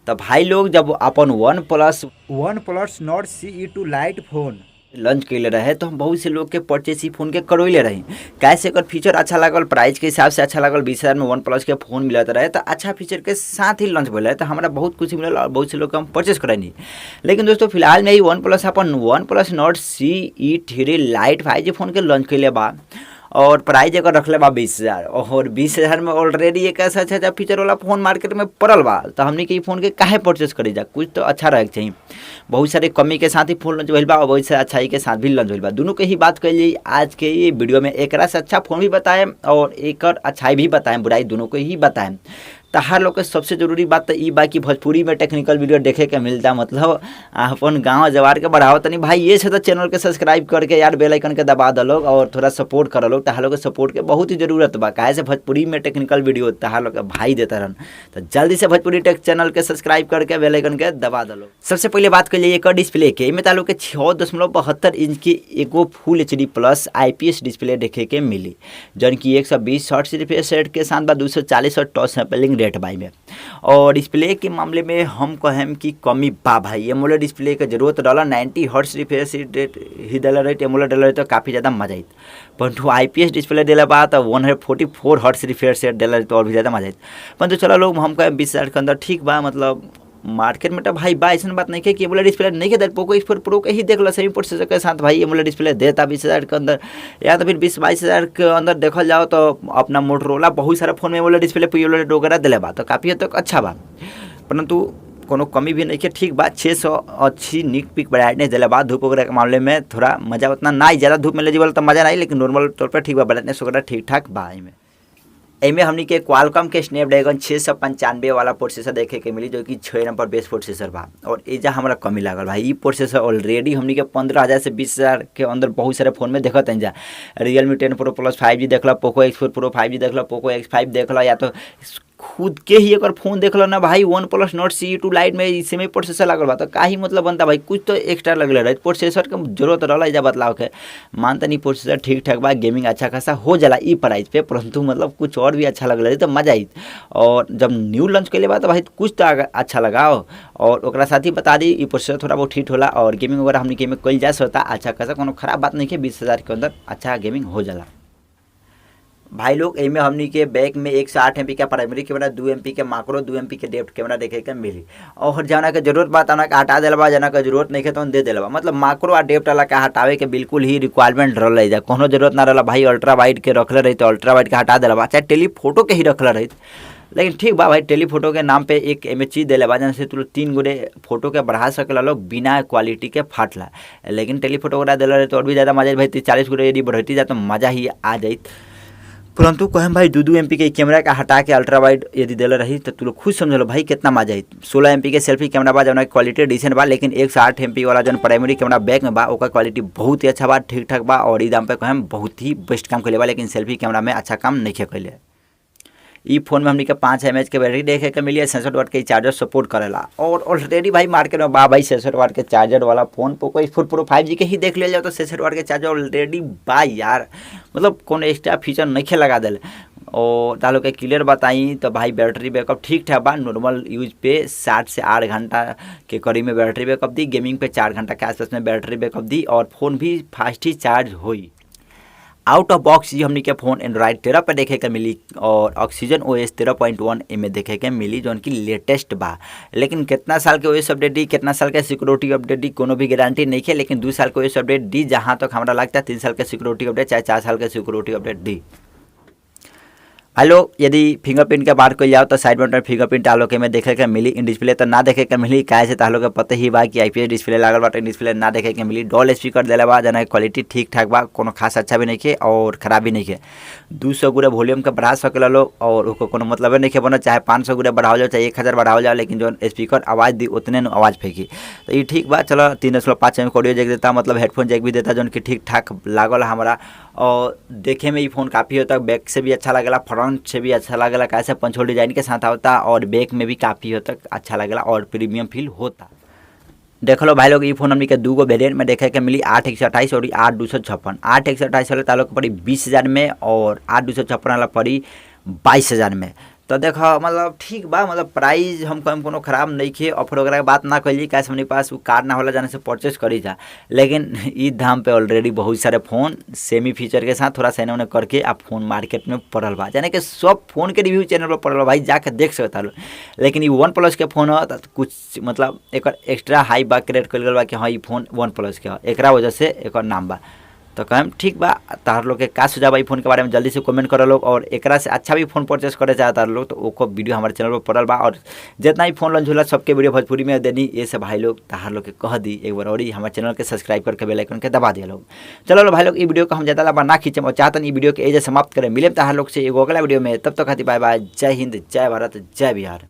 तो भाई लोग, जब अपन वन plus Nord CE 2 light phone launch कैले रहे, तो हम बहुत से लोग के परचेस ई फोन के करवैले रही। कैसे एकर फीचर अच्छा लागल, प्राइस के हिसाब से अच्छा लागल। 20,000 में वन प्लस के फोन मिलत रहे, तो अच्छा फीचर के साथ ही लॉन्च भेल रहे, तो हमरा बहुत खुशी मिलल और बहुत से लोग के हम परचेस करैनी। लेकिन दोस्तों, फिलहाल में ही वन प्लस अपन OnePlus Nord CE 3 light 5G phone के लॉन्च कैले बा और प्राइस एकर रखले बा 20,000। और 20,000 में ऑलरेडी एक ऐसा अच्छा अच्छा फीचर वाला फोन मार्केट में पड़ल बा, तो हमनी के ई फोन के काहे परचेस करी जा? कुछ तो अच्छा रहे के चाहिए। बहुत सारे कमी के साथ ही फोन लॉन्च भइल बा और बहुत सारे अच्छाई के साथ भी लॉन्च भइल बा। दोनों के ही बात कैली आज के ये वीडियो में। एकरा से अच्छा फोन भी बताएं और एकर अच्छाई भी बताएं, बुराई दोनों के ही बताएं। तहार लोग के सबसे जरूरी बात तो ई बा कि भोजपुरी में टेक्निकल वीडियो देखे के मिलता, मतलब अपन गांव जवार के बढ़ाओ तनी भाई। ये से तो चैनल के सब्सक्राइब करके यार, बेल आइकन के दबा दो लोग और थोड़ा सपोर्ट करो लोग। तहार लोग के सपोर्ट के बहुत ही जरूरत बा, काहे से भोजपुरी में टेक्निकल वीडियो तहार लोग के भाई देता रहन। तो जल्दी से भोजपुरी टेक चैनल के सब्सक्राइब करके बेल आइकन के दबा दो लोग। सबसे पहले बात कर लिए एकर डिस्प्ले के। एमे तालो के 6.72 इंच की एगो फुल एचडी प्लस आईपीएस डिस्प्ले देखे के मिली, जौन की 120 हर्ट्ज रिफ्रेश रेट के साथ बा, 240 और टच सैम्पलिंग रेट बा में। और डिस्प्ले के मामले में हम कहेम कि कमी बा भाई। एमोलेड डिस्प्ले के जरूरत रहला। 90 हर्ट्ज रिफ्रेश रेट ही दिला रही, एमोलेड दिला रही तो काफ़ी ज़्यादा मजा आई। परंतु आईपीएस डिस्प्ले दिला बा तो 144 हर्ट्ज रिफ्रेश रेट दिला रही तो और भी ज़्यादा मजा आई। परंतु चलो लोग, हम कहें 20,000 के अंदर ठीक बा। मतलब मार्केट में तो भाई बा, ऐसा बात नहीं है कि एमोलेड डिस्प्ले नहीं के। पोको एक्स 4 प्रो के ही देख लो, सेम प्रोसेसर के साथ भाई एमोलेड डिस्प्ले देता 20,000 के अंदर। या तो फिर 20-22 हज़ार के अंदर देखल जाओ तो अपना मोटरोला बहुत सारा फोन में एमोलेड डिस्प्ले, पी वगैरह दिले बा, तो काफ़ी हद तक अच्छा बा। परंतु कोनो कमी भी नहीं है, ठीक बा। 680 निट पीक ब्राइटनेस दिले बा। धूप वगैरह के मामले में थोड़ा मजा उतना ना, ज़्यादा धूप में ले जीवल तो मजा नहीं, लेकिन नॉर्मल तौर पर ठीक बा। ब्राइटनेस वगैरह ठीक ठाक बा। एमे एमे हमनी के क्वालकॉम के स्नैपड्रैगन 695 वाला प्रोसेसर देखे के मिली, जो कि 6 नंबर बेस्ट प्रोसेसर बा। और एजा हमरा कमी लागल भाई। ई प्रोसेसर ऑलरेडी हमनी के 15,000 से 20,000 के अंदर बहुत सारे फोन में देखत हैं जा। रियलमी 10 प्रो प्लस 5जी देखला, पोको एक्स 4 प्रो 5जी देखला, पोको एक्स 5 देखला, या तो खुद के ही अगर फोन देख लो ना भाई, वन प्लस नॉर्ड CE 2 light में इसी में प्रोसेसर लागल बा, तो का ही मतलब बनता भाई? कुछ तो एक्स्ट्रा लगले रहे, प्रोसेसर के जरूरत रहला एजा बदलाव के। मानता नहीं, प्रोसेसर ठीक ठाक बा, गेमिंग अच्छा खासा हो जाला ई प्राइस पे, परंतु मतलब कुछ और भी अच्छा लगल रहे तो मजा आई। और जब न्यू लॉन्च कैले बा तो भाई कुछ तो अच्छा लगाओ। और ओकरा साथ ही बता दी, ई प्रोसेसर थोड़ा बहुत ठीक होला और गेमिंग वगैरह हमनी के में कइल जा सकता अच्छा खासा। कोनो खराब बात नहीं है, 20,000 के अंदर अच्छा गेमिंग हो जाला। भाई लोग, एमे हमनी के बैक में 108 एमपी का प्राइमरी कैमरा, 2 एमपी के माक्रो, 2 एमपी के डेप्थ कैमरा देखे के मिली। और जना के जरूरत बा तना के हटा दिल बा, जना के जरूरत नहीं है तो दे दिल बा। मतलब माक्रो आ डेप्थ वाला के हटावे के बिल्कुल ही रिक्वायरमेंट रहल जा, कोनो जरूरत ना रहला भाई। अल्ट्रा वाइड के रखले रही तो अल्ट्रा वाइड के हटा दिल बा, चाहे टेलीफोटो के ही रखले रही। लेकिन ठीक बा भाई, टेलीफोटो के नाम पे एक एम चीज दिले बा, जैसे तू तीन गोरे फोटो के बढ़ा सकेला लोग बिना क्वालिटी के फाटला। लेकिन टेलीफोटो वगैरह दिला रहे तो और भी ज़्यादा मजा आई भाई। 30-40 गोरे यदि बढ़ती जाए तो मजा ही आ जाए। परंतु कहें भाई, दो दो एमपी के कैमरा का हटा के अल्ट्रा वाइड यदि दिले रही तो तू लोग खुद समझ लो भाई, कितना मजा आई। 16 एमपी के सेल्फी कैमरा बा, जौन क्वालिटी डिसेंट बा, लेकिन 108 एमपी वाला जौन प्राइमरी कैमरा बैक में बा, ओकर क्वालिटी बहुत ही अच्छा बा, ठीक ठाक बा। और ई दाम पे कहें बहुत ही बेस्ट काम कैले बा, लेकिन सेल्फी कैमरा में अच्छा काम नहीं कैले। ई फोन में हमनी के 5 एमएच के बैटरी देखे के मिली है। 67 वाट के चार्जर सपोर्ट करेला और ऑलरेडी भाई मार्केट में बा भाई 67 वाट के चार्जर वाला फोन। पोको एक्स 4 प्रो 5जी के ही देख लिया जाओ तो 67 वाट के चार्जर ऑलरेडी बा यार। मतलब कोनो एक्स्ट्रा फीचर नहीं लगा दिल। और तालो के क्लियर बताई तो भाई, बैटरी बैकअप ठीक ठाक बा। नॉर्मल यूज पे 7 से 8 घंटा के करीब में बैटरी बैकअप दी, गेमिंग पे 4 घंटा के आसपास में बैटरी बैकअप दी और फ़ोन भी फास्ट ही चार्ज होई। आउट ऑफ बॉक्स ये हमनी के फोन एंड्रॉयड 13 पर देखे के मिली और ऑक्सीजन ओएस 13.1 एमे देखे के मिली, जौन की लेटेस्ट बा। लेकिन कितना साल के ओएस अपडेट दी, कितना साल के सिक्योरिटी अपडेट दी, कोनो भी गारंटी नहीं है। लेकिन 2 साल के ओएस अपडेट दी, जहाँ तक हमरा लगता है 3 साल के सिक्योरिटी अपडेट चाहे 4 साल के सिक्योरिटी अपडेट दी। हेलो, यदि फिंगरप्रिंट के बात कइल जाओ तो साइड बटन फिंगरप्रिंट आलो के में देखे के मिली। इन डिस्प्ले तो ना देखे के मिली, काहे से तालो के पता ही बा कि आईपीएस डिस्प्ले लागल बा, इन डिस्प्ले ना देखे के मिली। डॉल स्पीकर देले बा, जना क्वालिटी ठीक ठाक बा, कोनो खास अच्छा भी नहीं के और खराब भी नहीं के। 200 गुरे वॉल्यूम के बढ़ा सकेला लोग और ओको कोनो मतलब नहीं के बनो, चाहे 500 गुरे बढ़ावल जाओ, चाहे 1000 बढ़ावल जाओ, लेकिन जो स्पीकर आवाज़ दी उतने न आवाज़ फेंकी, तो ये ठीक बा। चलो, 3.5 एम ऑडियो जैक देता, मतलब हेडफोन जैक भी देता, जौन कि ठीक ठाक लागल हमारा। और देखे में ये फ़ोन काफ़ी होता, बैक से भी अच्छा लगेला, फ्रंट से भी अच्छा लगेला, कैसे पंच होल डिजाइन के साथ होता और बैक में भी काफ़ी होता, अच्छा लगेला और प्रीमियम फील होता। देख लो भाई लोग, ये फोन हमनी के दू गो वेरिएंट में देखे के मिली, 8 128 और 8 256। 8 128 वाला तालो के पड़ी 20,000 में और 8 256 वाला पड़ी 22,000 में। तो देख मतलब ठीक बा, मतलब प्राइस हम कम कोनो खराब नहीं खे, ऑफर वगैरह के बात ना कैली, काहे हमने पास वो कार्ड ना होला जाने से परचेस करी जा। लेकिन ई दाम पे ऑलरेडी बहुत सारे फ़ोन सेमी फीचर के साथ थोड़ा सा इन्होंने करके आप फोन मार्केट में पड़ल बा, यानी कि सब फोन के रिव्यू चैनल पर पड़ल बा भाई, जाके देख सकता लो। लेकिन ई वन प्लस के फोन ह त कुछ मतलब एकर एक्स्ट्रा हाई बा क्रिएट कइल गेल बा कि हाँ ई फोन वन प्लस के ह, एकरा वजह से एकर नाम बा। तो कहम ठीक बा, तार लोग के का सुझाव ई फोन के बारे में जल्दी से कमेंट कर लोग, और एकरा से अच्छा भी फोन परचेस करे चाहता लोग तो ओको वीडियो हमारे चैनल पर पड़ल बा, और जितना भी फोन लॉन्च होला सबके वीडियो भोजपुरी में देनी। ये सब भाई लोग तार लोग के कह दी एक बार और ही हमारे चैनल के सब्सक्राइब करके बेल आइकन के दबा दिया लोग। चलो भाई लोग ई वीडियो को हम ज़्यादा लंबा ना खींचे और चाहतन ई वीडियो के एजे समाप्त करें। मिले तार लोग से एगो अगला वीडियो में, तब तक खातिर बाय बाय, जय हिंद, जय भारत, जय बिहार।